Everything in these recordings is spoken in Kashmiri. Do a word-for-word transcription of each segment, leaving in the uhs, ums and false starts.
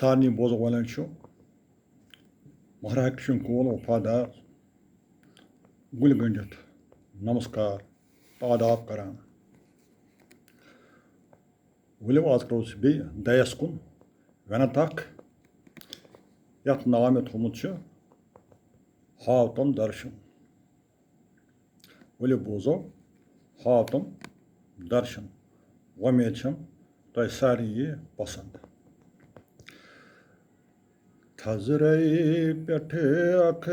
سارنٕے بوزَن والٮ۪ن چھُ مہراج کشن کول وفادار گُلۍ گٔنٛڈِتھ نمسکار تہٕ آداب کران۔ ؤلِو آز کرو أسۍ بیٚیہِ دَیَس کُن وٮ۪نَت اکھ، یَتھ ناو مےٚ تھوٚومُت چھُ ہاوتم درشن۔ ؤلِو بوزو ہاوتم درشن۔ وۄمید چھم تۄہہِ سارنٕے یہِ پسند۔ تھزرے پٮ۪ٹھٕ اکھ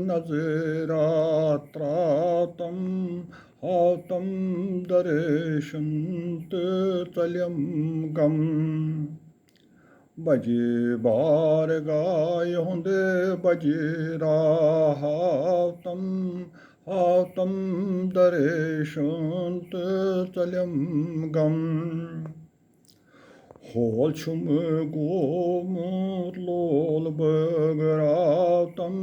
نظرا ترٛاوتم، ہاوتم درشن تہٕ ژلیم غم۔ بجہِ بارگاہ ہُنٛد بجرا ہاوتم، ہاوتم درشن تہٕ ژلیم غم۔ ہول چھُم گومُت لول بٲگراوتم،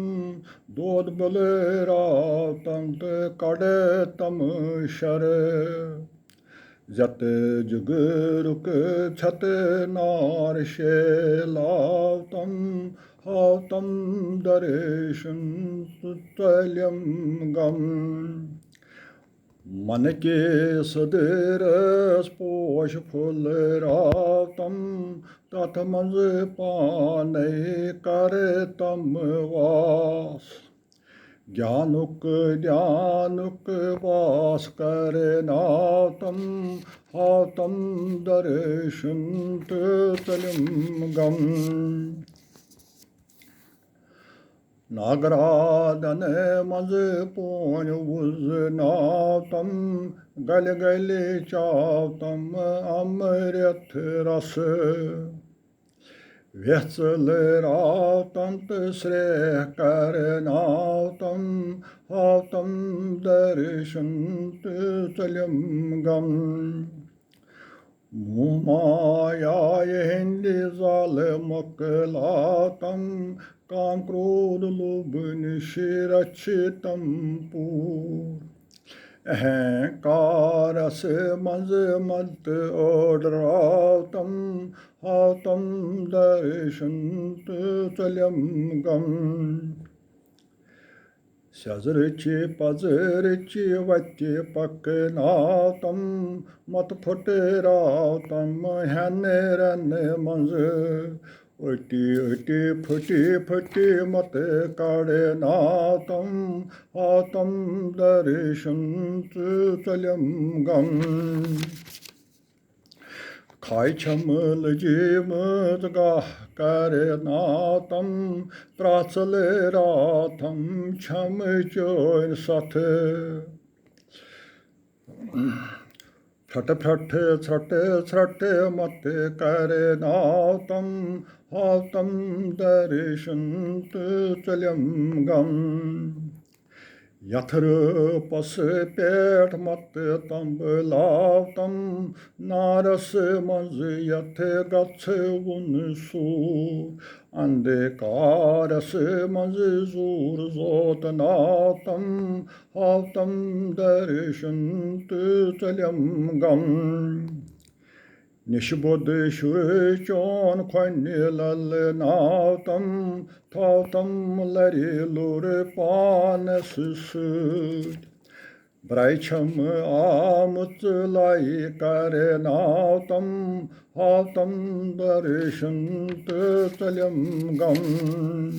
دود بلراوتم تہٕ کڑتم شرٕ۔ زیتہٕ جگرُک ژھٮ۪تہٕ نار شیلاوتم، ہاوتم درشن تہٕ ژلیم غم۔ من کِس دٲیرس پوش پھُلراوتم، تتھ منٛز پانے کرتم واس۔ گیانُک دھیانُک واس کرناوتم، ہاوتم درشن تہٕ ژلیم غم۔ ناگرادن منٛز پونۍ وُزناوتم، گلہِ گلہِ چاوتم امرت رس۔ ویژھل راوتم تہٕ سرٛیہ کرناوتم، ہاوتم درشن تہٕ ژلیم غم۔ موہ مایا ہٕنٛدِ زالہٕ مۄکلاوتم، کام کرودھ لوبھ نِش رچھتم پوٗر۔ اہنکارس منٛز مت اوڈراوتم، ہاوتم درشن تہٕ ژلیم غم۔ سیزرٕچ پزرٕچ وتہِ پکناوتم، مت پھُٹراوتم ہٮ۪نہٕ رنہٕ منٛز۔ أٹی أٹی پھٕٹی پھٕٹی مت کڑناوتم، ہاوتم درشن تہٕ ژلیم غم۔ کھاے چھم لٔجمٕژ گاہ کرناوتم، ترٛاژل راتم چھم چٲنۍ ستھ۔ پھرٹھ پھرٹھ ژھرٹھ ژھرٹھ مت کرناوتم، ہاوتم درشن تہٕ ژلیم غم۔ یتھ رٲپس پٮ۪ٹھ مت تمبلاوتم، نارس منٛز یتھ گژھوُن سوٗر۔ اندھکارس منٛز زوٗر زوتناوتم، ہاوتم درشن تہٕ ژلیم غم۔ نِش بود شُر چون کھۄنہِ للناوتم، تھاوتم لرِ لوٗر پانس سۭتۍ۔ برٛے چھم آمٕژ لایہِ کرناوتم، ہاوتم درشن تہٕ ژلیم غم۔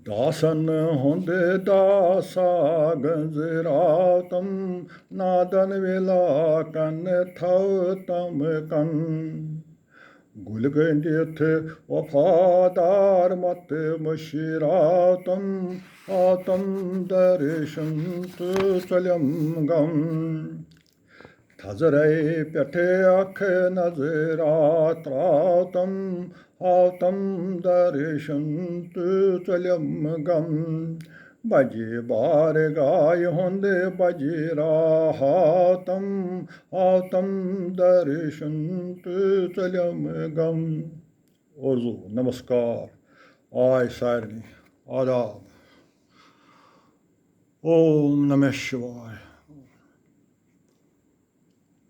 داسن ہُنٛد داسا گنٛزراوتم، نادن وِلاکن تھاوتم کن۔ گُلۍ گٔنٛڈِتھ وفادار مت مٔشراوتم، ہاوتم درشن تہٕ ژلیم غم۔ تھزرے پٮ۪ٹھٕ اکھ نظرا ترٛاوتم، ہاوتم درشن تہٕ ژلیم غم۔ بجہِ بارگاہ ہُنٛد بجرا ہاوتم، ہاوتم درشن تہٕ ژلیم غم۔ عرضو نمسکار، آے سارنٕے آداب۔ اوم نمہ شِوایہ۔